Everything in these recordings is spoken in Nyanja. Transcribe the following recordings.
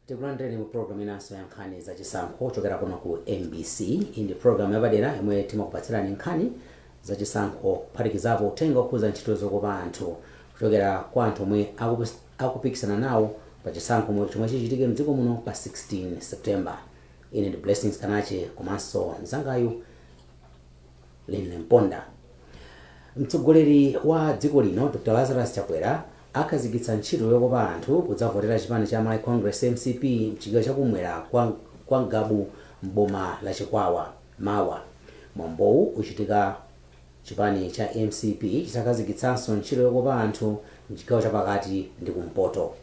Tikulandireni mu programu inanso ya nkhani zachisankho kuchokera kuno ku MBC. Iyi ndi programu yapadera yomwe timakupatsirani nkhani zachisankho, kuphatikizapo uthenga okhudza ntchito zokopa anthu kuchokera kwa anthu omwe akupikisana nawo pa chisankho chomwe chichitike mdziko muno pa 16 September. Ine ndi Blessings Kanache komanso mzangayu Linle Mponda. Mtsogoleri wa dziko lino Dr Lazarus Chakwera akhazikitsa ntchito yokopa anthu kudzavotera chipani cha Malawi Congress, MCP, mchigawo chakumwera kwa Ngabu m'boma la Chikwawa mawa. Mwambowu uchitika chipani cha MCP chitakhazikitsanso ntchito yokopa anthu mchigawo chapakati ndi kumpoto.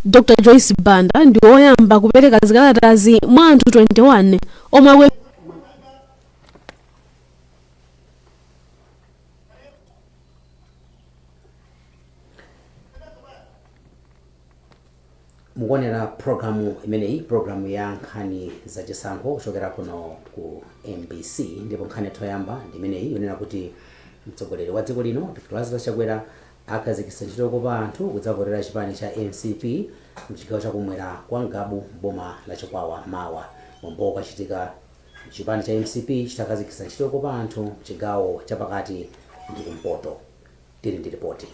Dr Joyce Banda ndi woyamba kupereka zikalatazi mwa anthu 21 omwe Mukuonera programu imeneyi, programu ya nkhani zachisankho kuchokera kuno ku MBC, ndipo nkhani yathu yoyamba ndi imeneyi yonena kuti mtsogoleri wa dziko lino Dr Lazarus Chakwera akhazikitsa ntchito yokopa anthu kudzavotera chipani cha MCP mchigawo chakumwera kwa Ngabu m'boma la Chikwawa mawa. Mwambowu ukachitika chipani cha MCP chitakhazikitsa ntchito yokopa anthu mchigawo chapakati ndi kumpoto. Tili ndi ripoti.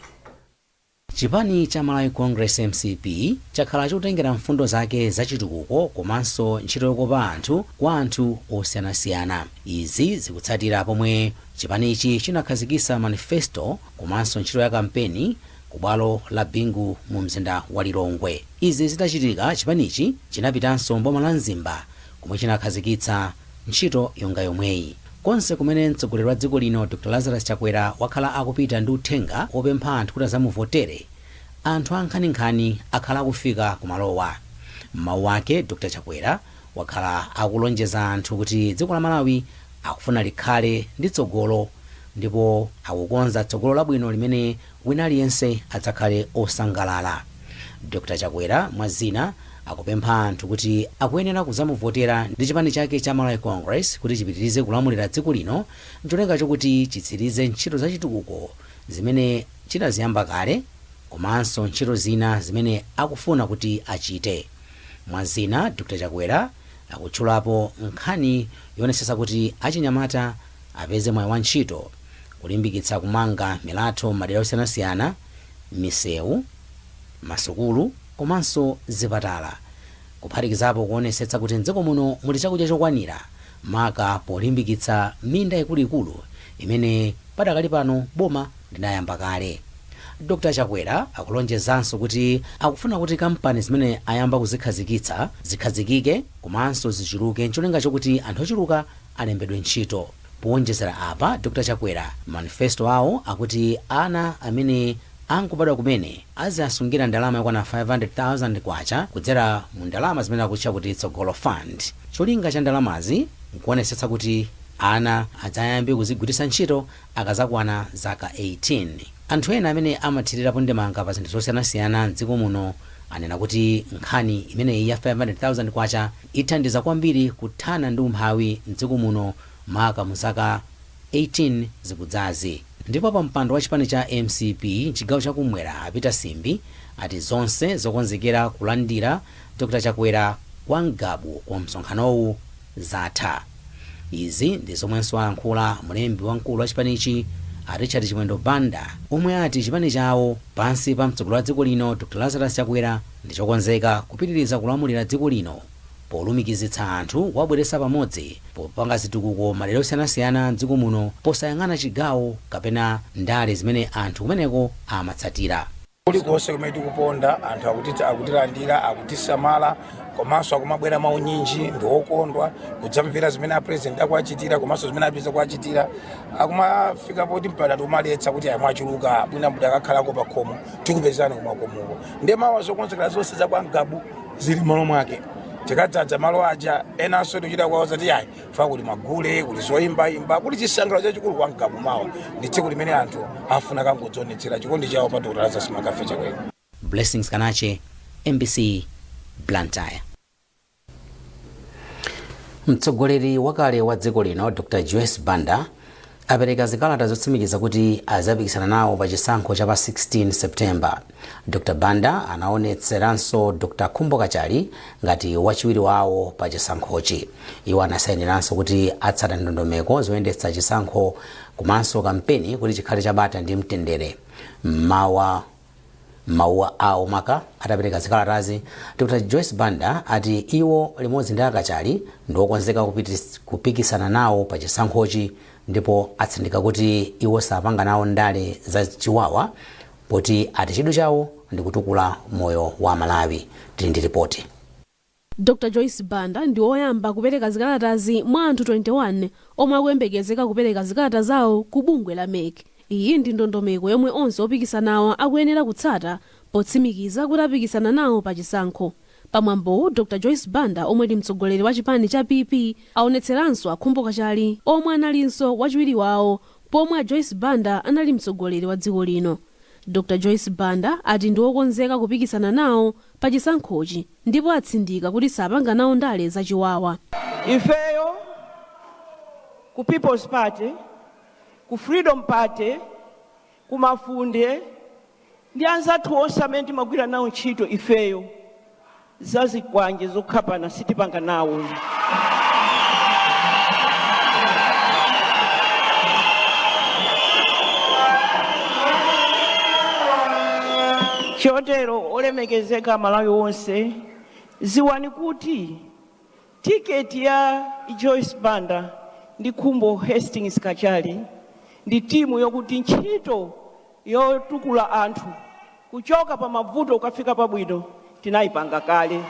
Chipani cha Malawi Congress, mcp, chakhala chikutengera mfundo zake za chitukuko komanso ntchito yokopa anthu kwa anthu osiyanasiyana. Izi zikutsatira pomwe chipanichi chinakhazikitsa manifesto komanso ntchito ya kampeni ku bwalo la Bingu mu mzinda wa Lilongwe. Izi zitachitika, chipanichi chinapitanso m'boma la Mzimba komwe chinakhazikitsa ntchito yonga yomweyi. Konse kumene mtsogoleri wa dziko lino Dr Lazarus Chakwera wakhala akupita ndi uthenga wopempha anthu kuti azamuvotere, anthu ankhaninkhani akhala akufika kumalowa. M'mawu ake, Dr Chakwera wakhala akulonjeza anthu kuti dziko la Malawi akufuna likhale ndi tsogolo ndipo akukonza tsogolo labwino limene wina aliyense adzakhale osangalala. Dr Chakwera mwa zina akupempha anthu kuti akuyenera kudzamuvotera ndi chipani chake cha Malawi Congress kuti chipitirize kulamulira dziko lino ncholinga chokuti chitsirize ntchito za chitukuko zimene chinaziyamba kale komanso ntchito zina zimene akufuna kuti achite. Mwa zina, Dr Chakwera akutchulapo nkhani yoonetsetsa kuti achinyamata apeze mwayi wa ntchito, kulimbikitsa kumanga milatho m'madera osiyanasiyana, misewu, masukulu komanso zipatala, kuphatikizapo kuonetsetsa kuti m'dziko muno muli chakudya chokwanira maka polimbikitsa minda ikuluikulu imene padakali pano boma linayamba kale. Dr Chakwera akulonjezanso kuti akufuna kuti kampani zimene ayamba kuzikhazikitsa zikhazikike komanso zichuluke ncholinga chokuti anthu ochuluka alembedwe ntchito. Powonjezera apa, Dr Chakwera manifesto awo akuti ana amene angobadwa kumene aziasungira ndalama yokwana K500,000 kudzera mu ndalama zimene akutcha kuti Tsogolo Fund. Cholinga cha ndalamazi nkuonetsetsa kuti ana adzayambe kuzigwiritsa ntchito akazakwana zaka 18. Anthu ena amene amathirirapo ndemanga pa zinthu zosiyanasiyana m'dziko muno anena kuti nkhani imeneyi ya K500,000 ithandiza kwambiri kuthana ndi umphawi m'dziko muno maka mu zaka 18 zikudzazi. Ndipo wapampando wa chipani cha mcp mchigawo cha kumwera a Peter Simbi ati zonse zokonzekera kulandira Dr Chakwera kwa Ngabu ku msonkhanowu zatha. Izi ndi zomwenso alankhula mlembi wamkulu wa chipanichi a Richard Chimwendo Banda omwe ati chipani chawo pansi pa mtsogoleri wa dziko lino Dr Lazarus Chakwera ndi chokonzeka kupitiriza kulamulira dziko lino polumikizitsa anthu kuwabweretsa pamodzi popanga zitukuko madera osiyanasiyana mdziko muno posayang'ana chigawo kapena ndale zimene anthu kumeneko amatsatira. Kulikonse kumene tikuponda, anthu akutilandira, akutisamala. Komanso akumabwera maunyinji ndi okondwa kudzamvera zimene a president akuachitira, komanso zimene apita kuachitira. Akumafika poti mpaka tikumaletsa kuti ayi, mwachuluka, bwina mbuti akakhalako pa khomo, tikupezani kumakomoko. Ndiye mawa zokonzekera zonse za kwa Ngabu zili malo mwake. Tikadzaza malo aja, enanso tikuchita kuwauza ti ayi, fa kuli magule, kuli zoyimbayimba, kuli chisangalalo chachikulu kwa Ngabu. Mawa ndi tsiku limene anthu afuna kangodzionetsera chikondi chawo pa Dr Lazarus McCarthy Chakwera. Blessings Kanache, MBC, Blantyre. Mtsogoleri wakale wa dziko lino Dr Joyce Banda apereka zikalata zotsimikiza kuti azapikisana nawo pa chisankho cha pa 16 September. Dr Banda anaonetseranso Dr Khumbo Kachali ngati wachiwiri wawo pa chisankhochi. Iwo anasayiniranso kuti atsata ndondomeko zoyendetsa chisankho komanso kampeni kuti chikhale chabata ndi mtendere. Mmawa mawu awo maka atapereka zikalatazi, Dr Joyce Banda ati iwo limodzi ndi Akachali ndiokonzeka kupikisana nawo pa chisankhochi, ndipo atsindika kuti iwo sapanga nawo ndale za chiwawa, poti ati chidwi chawo ndi kutukula moyo wa Malawi. Tili ndi ripoti. Dr Joyce Banda ndi woyamba kupereka zikalatazi mwa anthu 21 omwe akuyembekezeka kupereka zikalata zawo ku bungwe la MEC. Iyi ndi ndondomeko yomwe onse opikisanawa akuyenera kutsata potsimikiza kuti apikisana nawo pa chisankho. Pamwambowu, Dr Joyce Banda, omwe ndi mtsogoleri wa chipani cha PP, aonetseranso Akhumbo Kachali, omwe analinso wachiwiri wawo pomwe a Joyce Banda anali mtsogoleri wa dziko lino. Dr Joyce Banda ati ndi wokonzeka kupikisana nawo pa chisankhochi, ndipo atsindika kuti sapanga nawo ndale zachiwawa. Ifeyo ku People's Party, ku Freedom Party, ku Mafunde ndi anzathu onse amene timagwira nawo ntchito, ifeyo zazikwanje zokhapana sitipanga nawo. Chotero, olemekezeka Malawi wonse, ziwani kuti tiketi ya Joyce Banda ndi Khumbo Hastings Kachali ndi timu yokuti ntchito yotukula anthu kuchoka pa mavuto kukafika pabwino tinayipanga kale.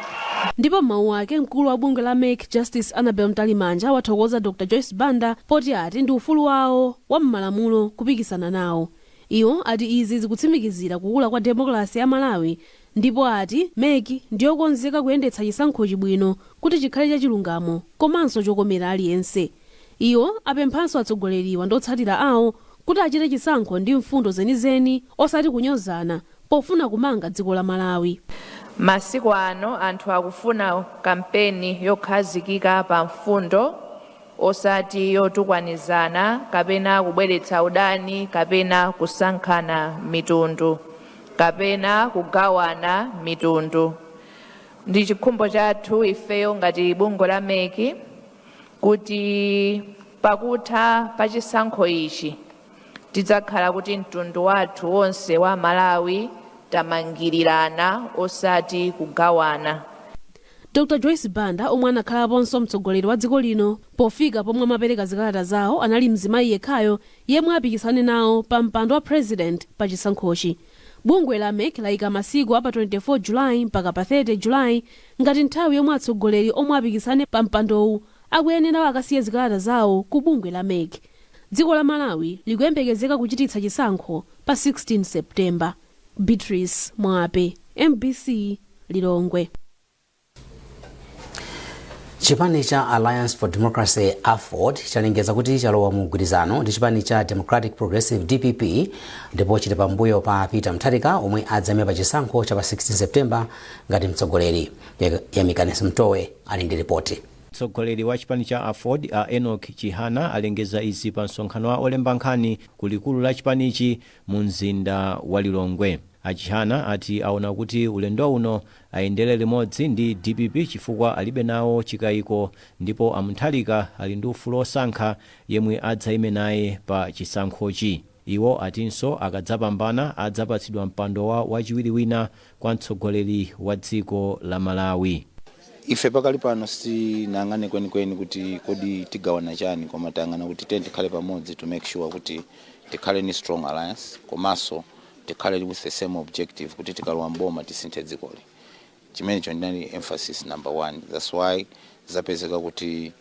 Ndipo mawu ake, mkulu wa bungwe la MEC, Justice Annabel Mtalimanja, wathokoza Dr Joyce Banda poti ati ndi ufulu wawo wa m'malamulo kupikisana nawo. Iwo ati izi zikutsimikizira kukula kwa demokrasi ya Malawi, ndipo ati MEC ndiyokonzeka kuyendetsa chisankhochi bwino kuti chikhale chachilungamo komanso chokomera aliyense. Iwo apemphanso atsogoleriwa ndi otsatira awo kuti achite chisankho ndi mfundo zenizeni, osati kunyozana, pofuna kumanga dziko la Malawi. Masiku ano anthu akufuna kampeni yokhazikika pa mfundo, osati yotukwanizana kapena kubweretsa udani kapena kusankhana mitundu kapena kugawana mitundu. Ndi chikhumbo chathu ifeyo ngati bungwe la MEC kuti pakutha pa chisankho ichi tidzakhala kuti mtundu wathu wonse wa Malawi tamangirirana, osati kugawana. Dr Joyce Banda, omwe anakhalaponso mtsogoleri wa dziko lino, pofika pomwe amapereka zikalata zawo anali mzimayi yekhayo yemwe apikisane nawo pa mpando wa president pa chisankhochi. Bungwe la MEC layika masiku apa 24 Julayi mpaka pa 30 Julayi ngati nthawi yomwe atsogoleri omwe apikisane pa mpandowu akuyenera akasiye zikalata zawo ku bungwe la MEC. Dziko la Malawi likuyembekezeka kuchititsa chisankho pa 16 Septemba. Beatrice Mwape, MBC, Lilongwe. Chipani cha Alliance for Democracy, AFORD, chalengeza kuti chalowa mu mgwirizano ndi chipani cha Democratic Progressive, DPP, ndipo chili pambuyo pa Peter Mutharika omwe adzayime pa chisankho cha pa 16 September ngati mtsogoleri. Yamikani Mtowe ali ndi ripoti. Mtsogoleri wa chipani cha AFORD, a Enoch Chihana, alengeza izi pa msonkhano wa olemba nkhani ku likulu la chipanichi mu mzinda wa Lilongwe. A Chihana ati aona kuti ulendo uno ayendere limodzi ndi DPP chifukwa alibe nawo chikayiko, ndipo a Mutharika ali ndi ufulu osankha yemwe adzayime naye pa chisankhochi. Iwo atinso akadzapambana adzapatsidwa mpando wa wachiwiri wina kwa mtsogoleri wa dziko la Malawi. Ife pakali pano sitinayang'ane kwenikweni kuti kodi tigawana chani, koma tayang'ana kuti tiye tikhale pamodzi to make sure kuti tikhale ni strong alliance, komanso tikhale with the same objective kuti tikalowa mboma tisinthe dzikoli. Chimenecho ndinali emphasis number one. That's why zapezeka kuti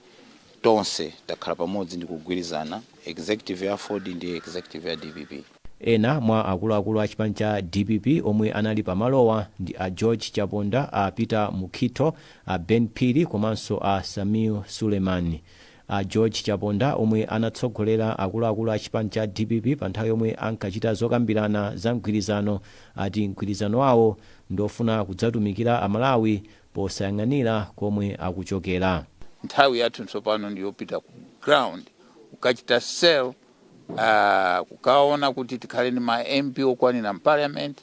tonse takhala pamodzi ndi kugwirizana, executive ya AFORD ndi executive ya DPP. Ena mwa akuluakulu a chipani cha DPP omwe anali pamalowa ndi a George Chaponda, a Peter Mukhito, a Ben Phiri komanso a Samir Suleiman. A George Chaponda, omwe anatsogolera akuluakulu a chipani cha DPP pa nthawi yomwe ankachita zokambirana za mgwirizano, ati mgwirizano wawo ndofuna kudzatumikira Amalawi posayang'anira komwe akuchokera. Nthawi yathu tsopano ndiyopita ku ground kukachita sell, kukaona kuti tikhale ndi ma MP okwanira m'parliament,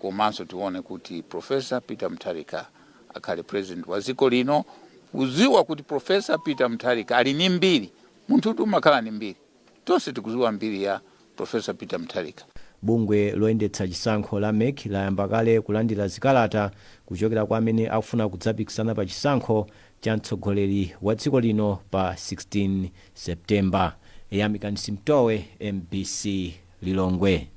komanso tione kuti Professor Peter Mutharika akhale president wa dziko lino, kuziwa kuti Professor Peter Mutharika ali ni mbiri. Munthu kuti umakhala ni mbiri, tonse tikuziwa mbiri ya Professor Peter Mutharika. Bungwe loyendetsa chisankho la MEC layamba kale kulandira zikalata kuchokera kwa amene akufuna kudzapikisana pa chisankho cha mtsogoleri wa dziko lino pa 16 Septemba. Yamikani Simtowe, MBC, Lilongwe.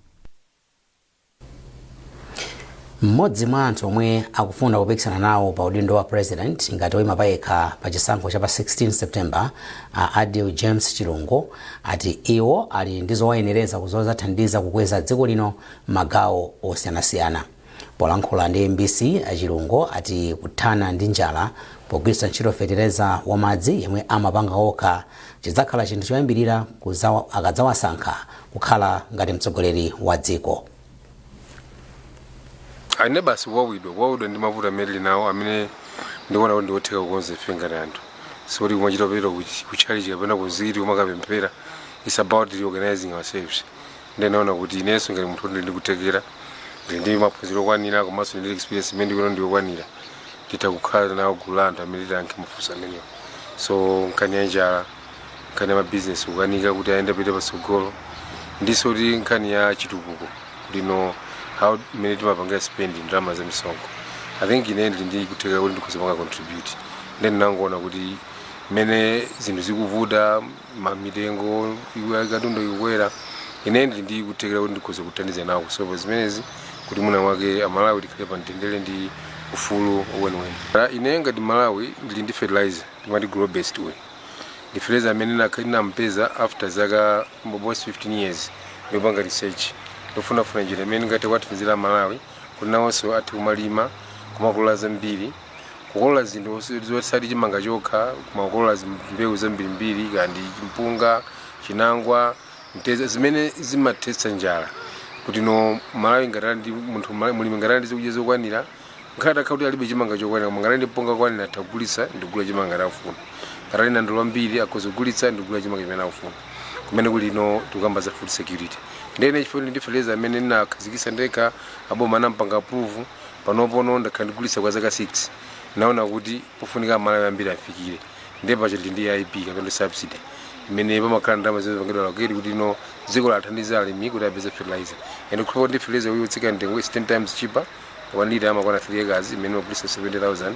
Mmodzi mwa anthu omwe akufuna kupikisana nawo pa udindo wa president ngati oyima payekha pa chisankho cha pa 16 September, a Adil James Chilungo, ati iwo ali ndi zowayenereza zozathandiza kukweza dziko lino magawo osiyanasiyana. Polankhula ndi MBC, Achilungo ati kuthana ndi njala pogwiritsa ntchito fetereza wamadzi yemwe amapanga okha chidzakhala chinthu choyambirira akadzawasankha kukhala ngati mtsogoleri wa dziko. Ine basi kuwawidwa ndi mavuto amene tili nawo, amene ndikuona kuti ndiotheka kukonza ife ngati anthu. Sikuti kumachita kupita kutchalichi kapena kuziti kumakapemphera. It's about reorganizing ourselves. Ndinaona kuti inenso ngati munthu ndili ndikuthekera, ndili ndi maphunziro okwanira komanso ndili ndi experience imene ndikuona ndiyokwanira, nditha kukhala nawo gulu la anthu amene titayankhe mafunso amenewo. So nkhani ya njala, nkhani ya mabizinesi kukanika kuti ayende apite patsogolo, ndiso kuti nkhani ya chitukuko kuti no how mmene timapangira spend ndalama za misonkho, I think ine ndili ndi kuthekera kuti ndikhoza panga contribute. Then nangoona kuti mmene zinthu zikuvuta, mitengo katundu ikukwera, ine ndili ndi kuthekera kuti ndikhoza kuthandiza nawo kusolva zimenezi, kuti mwina mwake Amalawi tikhale pa mtendere ndi ufulu weniweni. Ine ngati Malawi ndili ndi fertilizer timati grow best. Uyu ndi fertilizer amene ndinampeza after zaka almost 15 years ndikupanga research, ndofunafuna njira imene ndingathe kuwathandizira Malawi kuti nawonso athe kumalima, kumakolola zambiri, kukolola zinthu zosati chimanga chokha, koma kukolola mbewu zambirimbiri, kandi mpunga, chinangwa, mtedza, zimene zimathetsa njala, kuti no Malawi ngati ali ndi munthu mulimi ngati ali ndi zokudya zokwanira, ngakhale atakhala kuti alibe chimanga chokwanira, koma ngati ali ndi mpunga okwanira, atha kugulitsa ndikugula chimanga ngati akufuna. Ngati ali nandolo ambiri, akhoza kugulitsa ndikugula chimanga chimene akufuna. Kumene kuli ino tikukamba za food security. Ndene chifukwa ndi fertilizer amene ndinakhazikitsa ndekha, aboma anampanga approve, panopono ndakhala ndigulitsa kwa zaka 6, naona kuti pofunika Amalawi ambiri afikire. Ndiye pacho tili ndi AIP kapena subsidy imene pamakhala ndalama zimene zipangidwa allocate kuti ino dziko lathandiza alimi kuti apeze fertilizer. And kukhulupirira kuti fertilizer uyu utsika mtengo is 10 times cheaper. 1 liter amakwana 3 acres imene magulitsa 70,000,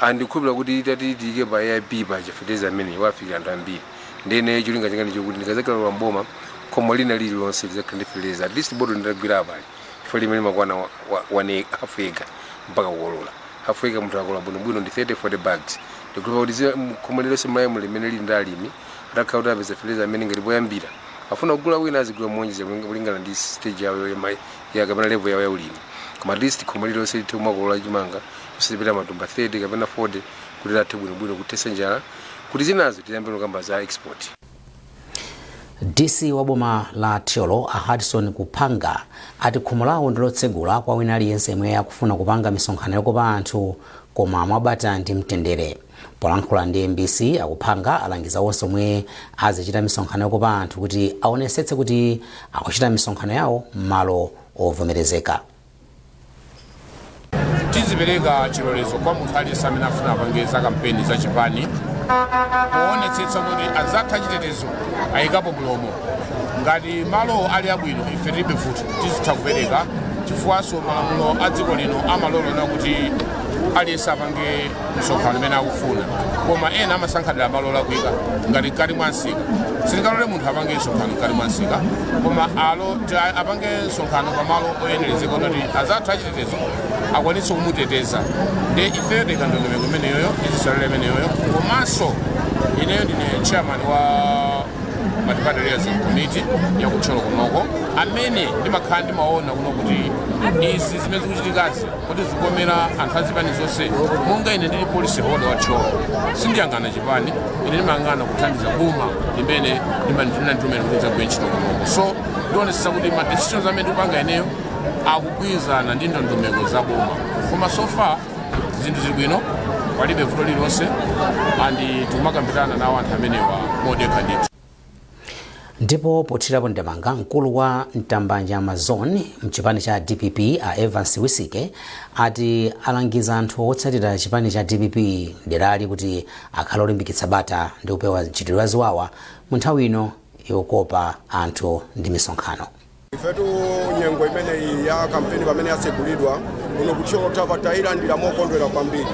and kukhulupirira kuti tati tiyike pa AIP paja fertilizer amene wafikira anthu ambiri. Ndene cholinga changa ndichokuti ndikadzakhala mboma, khomo lina lililonse lidzakhala ndi fertilizer, at least bottle nditagwira apali, chifukwa limene limakwana one half acre mpaka kukolola. Half acre munthu akolola bwinobwino ndi 30 40 bags. Ndikukhulupirira kuti khomo lililonse mlayimu limene lili ndi alimi atakhala kuti apeza fertilizer amene ngati poyambira afuna kugula wina, azigula monjeza kulingana ndi stage yawo ya kapena level yawo ya ulimi, koma at least khomo lililonse lithe kumakolola chimanga kusachepera matumba 30 kapena 40, kuti lathe bwinobwino kuthetsa njala, kuti zinazo tiyambe kukamba za export. DC wa boma la Thyolo, a Hudson Kuphanga, ati khomo lawo ndi lotsegula kwa wina aliyense yemwe akufuna kupanga misonkhano yokopa anthu, koma mwabata ndi mtendere. Polankhula ndi MBC, Akuphanga alangiza onse omwe azichita misonkhano yokopa anthu kuti aonesetse kuti akuchita misonkhano yawo m'malo ovomerezeka. Tizipereka chilolezo kwa munthu aliyense amene afuna apange za kampeni za chipani, poonetsetsa kuti anzathu achitetezo ayikapo mlomo. Ngati malo ali abwino, ife tilibe vuto, tizitha kupereka, chifukwanso malamulo a dziko lino amalola kuti Aliyense apange msonkhano umene akufuna, koma ena amasankha malo olakwika ngati mkati mwa msika. Sitingalole munthu apange msonkhano mkati mwa msika, koma alo apange msonkhano pamalo oyenerezeka kuti azathu achitetezo akwanitse kumuteteza. Ndi ifeyo tika ndondomeko imeneyoyo, tizisalole imeneyoyo. Komanso ineyo ndine chairman wa Multi-Party Liaison Committee yakutcholo kunoko, amene ndimakhala ndimaona kuno kuti izi zimene zikuchitikazi kuti zikukomera anthu azipani zonse. Monga ine ndili policy holder wa Thyolo, sindiyang'ana chipani, ine ndimayang'ana kuthandiza boma limene ndinanditumira kuti ndidzagwire ntchito kunoko. So ndionetsetsa kuti ma decisions amene ndikupanga ineyo akugwirizana ndi ndondomeko za boma. Koma so far zinthu zili bwino, palibe vuto lililonse, and tikumakambirana nawo anthu amenewa modekha ndithu. Ndipo pothirapo ndemanga, mkulu wa Mtambanja Amazon mchipani cha DPP a Evans Wisike ati alangiza anthu otsatira chipani cha DPP derali kuti akhale olimbikitsa bata ndi kupewa mchitidwe wa ziwawa mu nthawi ino yokopa anthu ndi misonkhano. Ifetu nyengo imeneyi ya kampeni pamene yatsegulidwa kuno kuthyolo tava tayilandira mokondwera kwambiri,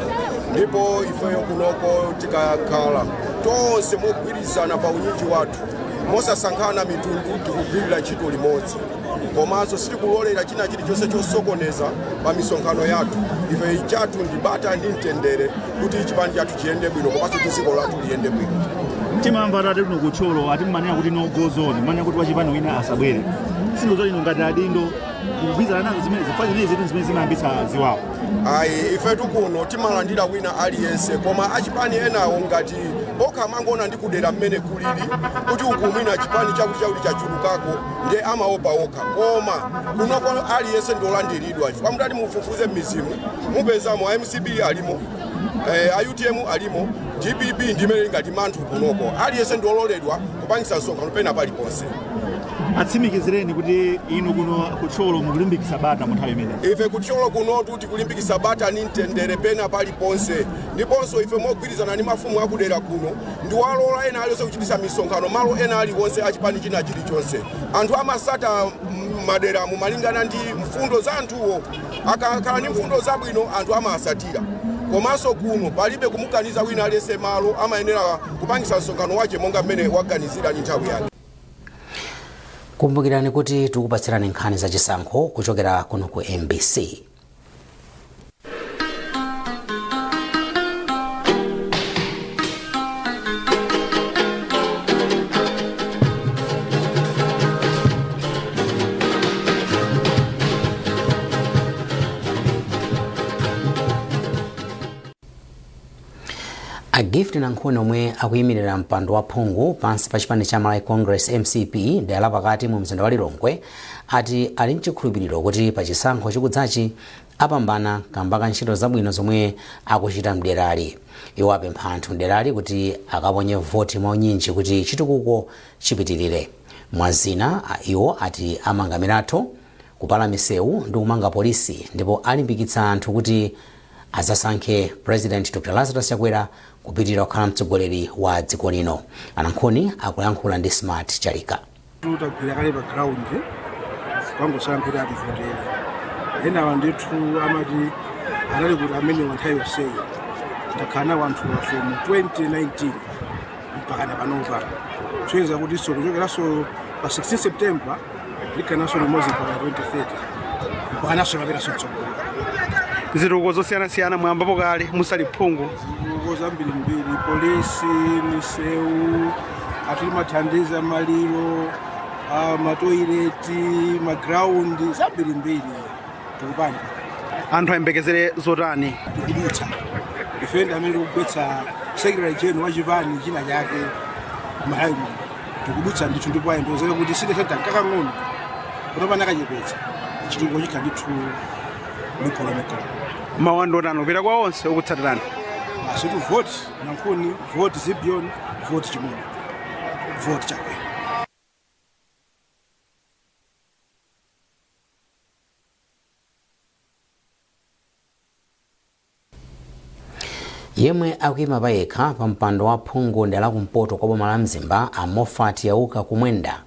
ndipo ifeyo kunoko tikakhala tonse mogwirizana pa unyinji wathu, mosasankhana mitundu, tikugwirira ntchito limodzi. Komanso sitikulolera china chilichonse chosokoneza pa misonkhano yathu. Ife chathu ndi bata ndi mtendere kuti chipani chathu chiyende bwino komanso kuti dziko lathu liyende bwino. Timamva tate kuno kuthyolo ati mmanena kuti no go zone, mmanena kuti wachipani wina asabwere. Sindizo ino ngati adindo kugwirizana nazo zimene zifukwa zimene zitu zimene zimayambitsa ziwawa? Ayi, ifetu kuno timalandira wina aliyense, koma achipani enawo ngati okha amangoona ndi kudera mmene kulili kuti uku mwina chipani chakuti chakuti chachulukako, ndiye amaopa okha. Koma kunoko aliyense ndiolandiridwa, chifukwa mutati mufufuze m'midzimu mupezamo a MCP alimo, a UTM alimo, DPP ndimene ngati manthu. Kunoko aliyense ndiololedwa kupangisa msonkhano pena paliponse. Atsimikizireni kuti inu kuno kuthyolo mukulimbikitsa bata mu nthawi imeneyi. Ife kuthyolo kunotu tikulimbikitsa bata ni mtendere pena paliponse, ndiponso ife mogwirizana ndi mafumu akudera kuno ndiwalola ena aliyonse kuchitisa misonkhano malo ena aliwonse achipani china chilichonse. Anthu amasata maderamu malingana ndi mfundo za anthuwo. Akakhala ndi mfundo zabwino, anthu amasatira. Komanso kuno palibe kumukaniza wina aliyense malo, amayenera kupangisa msonkhano wache monga mmene waganizira ndi nthawi yake. Kumbukirani kuti tikupatsirani nkhani zachisankho kuchokera kuno ku MBC. A Gift Nankhuni omwe akuyimirira mpando wa phungu pansi pa chipani cha Malawi Congress MCP dera lapakati mu mzinda wa Lilongwe ati ali mchikhulupiriro kuti pa chisankho chikudzachi apambana kamba ka ntchito zabwino zomwe akuchita mderali. Iwo apempha anthu mderali kuti akaponye voti mwaunyinji kuti chitukuko chipitirire. Mwazina, iwo ati amanga milatho, kupala misewu ndi kumanga polisi, ndipo alimbikitsa anthu kuti azasankhe President Dr Lazarus Chakwera kupitirira kukhala mtsogoleri wa dziko lino. Anankhuni akuyankhula ndi Smart Chalika. Tagwira kale pa ground, kwangosankha kuti ativotere. Enawa ndithu amati anali kuti amenewa nthawi yonseyi. Ndakhala nawo anthuwa from 2019 mpaka na panopa, kusonyeza kuti so kuchokeranso pa 16 September likhalanso limodzi mpaka 2030, mpaka naso kaperanso mtsogolo. Zitukuko zosiyanasiyana mwayambapo kale musali phungu? Zitukuko zambirimbiri, polisi, misewu, athu timathandiza maliro, matoileti, magraundi, zambirimbiri tikupanga. Anthu ayembekezere zotani? Tikudutsa, ife ndi amene tikugwetsa secretary general wa chipani china chake Malawi muno. Tikudutsa ndithu, ndipo ayembekezere kuti city center nkakang'ono kutopana kachepetsa chitukuko chikha ndithu mikolo mikolo. Mawu anu otani kupita kwa onse okutsatirani? Basi tu, vote Nankhuni, vote Zibion, vote Chimono, vote Chakwera. Yemwe akuyima payekha pa mpando wa phungu dera la kumpoto kwa boma la Mzimba a Moffat Yauka Kumwenda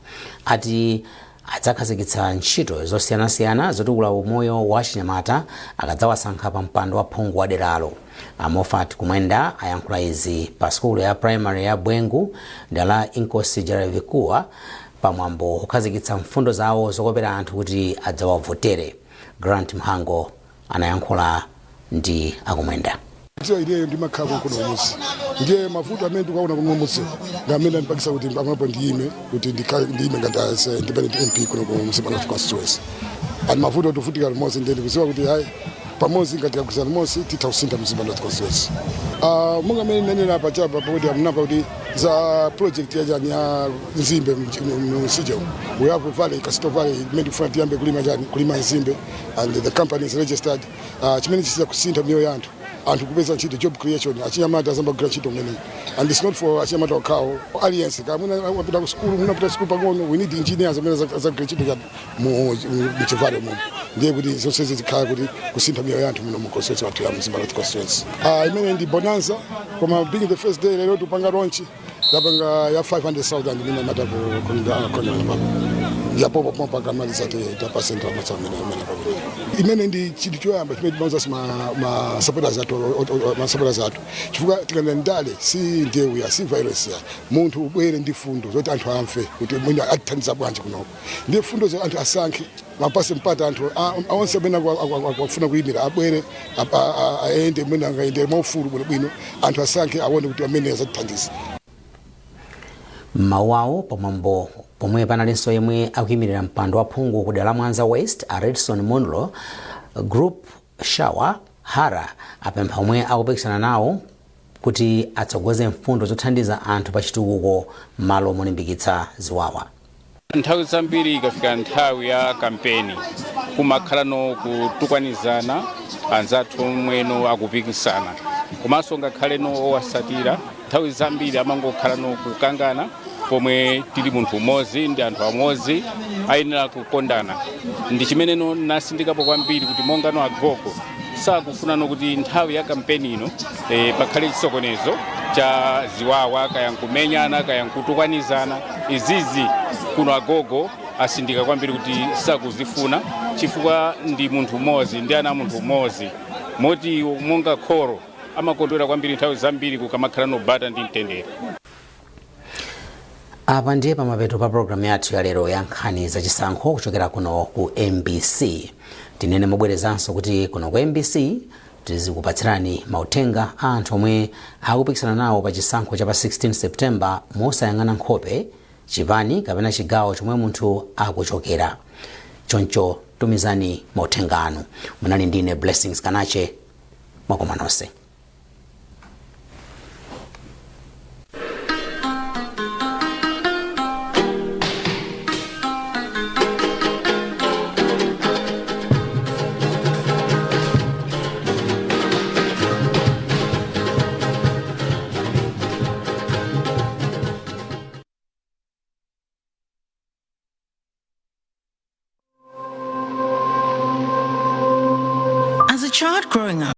ati Adzakhazikitsa ntchito zosiyanasiyana zotukula umoyo wa chinyamata akadzawasankha pa mpando wa phungu wa deralo. A Moffat Kumwenda ayankhula izi pa sukulu ya primary ya Bwengu dala Inkosi Jaravikuwa pamwambo kukhazikitsa mfundo zawo zokopera anthu kuti adzawavotere. Grant Mhango anayankhula ndi aKumwenda. Ndiyo, ineyo ndimakhala kuno kumuzi, ndiye mavuto amene ndikuwaona kuno kumuzi ndi amene andipangisa kuti pamwepo ndiyime kuti ndikhale ndiyime ngati as independent MP kuno ku Mzimba North constituency. And mavuto tikuvutika limodzi, ndiye ndikudziwa kuti hayi, pamodzi ngati tikagwirizana limodzi titha kusintha Mzimba North constituency. Monga amene nanena pachapa pakuti amunapa kuti za project yachani ya nzimbe msije, we have a valley, Casito Valley, imene tikufuna tiyambe kulima chani, kulima nzimbe, and the company is registered, chimene chisiza kusintha miyoyo ya anthu, anthu kupeza ntchito, job creation, achinyamata azamba kugwira ntchito mmene. And it's not for achinyamata okhawo, aliyense kamuna wapita ku sukulu, munapita sukulu pang'ono, we need engineers amene azagwira ntchito chani mu chivale muno. Ndiye kuti zonse zikhala kuti kusintha miyoyo ya anthu muno mu constituency wathu ya Mzimba North constituency. Imene ndi bonanza, koma being the first day lero tupanga launch, tapanga ya 500,000 imene amata ku yapopo pompa kamaliza tapase ndalama amene pakuti imene ndi chinthu choyamba chimene timauza ma supporters athu, ma supporters athu, chifukwa tikanda ndale si ndewu ya si violence ya munthu, ubwere ndi fundo zoti anthu amve kuti mwina atithandiza bwanji kunoko. Ndiye fundo zo anthu asankhe, mapase mpata anthu onse amene akufuna kuyimira abwere, ayende mwina angayende mwaufulu bwinobwino, anthu asankhe, aone kuti amene azatithandiza. Mawu awo pamwambo pomwe panalinso yemwe akuyimirira mpando wa phungu ku dera la Mwanza West, a Redson Munlo, Group Shower Hara, apempha omwe akupikisana nawo kuti atsogoze mfundo zothandiza anthu pa chitukuko m'malo molimbikitsa ziwawa. Nthawi zambiri ikafika nthawi ya kampeni kumakhala no kutukwanizana, anzathu omweno akupikisana komanso ngakhale no owasatira, nthawi zambiri amangokhala no kukangana, pomwe tili munthu umodzi ndi anthu amodzi, ayenera kukondana. Ndi chimene no nasindikapo kwambiri kuti monga no agogo sakufuna no kuti nthawi ya kampeni ino pakhale chisokonezo cha ziwawa, kaya nkumenyana, kaya nkutukwanizana. Izizi kuno agogo asindika kwambiri kuti sakuzifuna, chifukwa ndi munthu umodzi, ndi ana munthu umodzi, moti monga kholo amakondwera kwambiri nthawi zambiri kukamakhala nobata ndi mtendere. Apa ndiye pamapeto pa programu yathu ya lero ya nkhani zachisankho kuchokera kuno ku MBC. Tinene mobwerezanso kuti kuno ku MBC tizikupatsirani mauthenga a anthu omwe akupikisana nawo pa chisankho cha pa 16 September mosayang'ana nkhope, chipani kapena chigawo chomwe munthu akuchokera. Choncho tumizani mauthenga anu. Munali ndine Blessings Kanache. Mwakoma nonse. As a child growing up,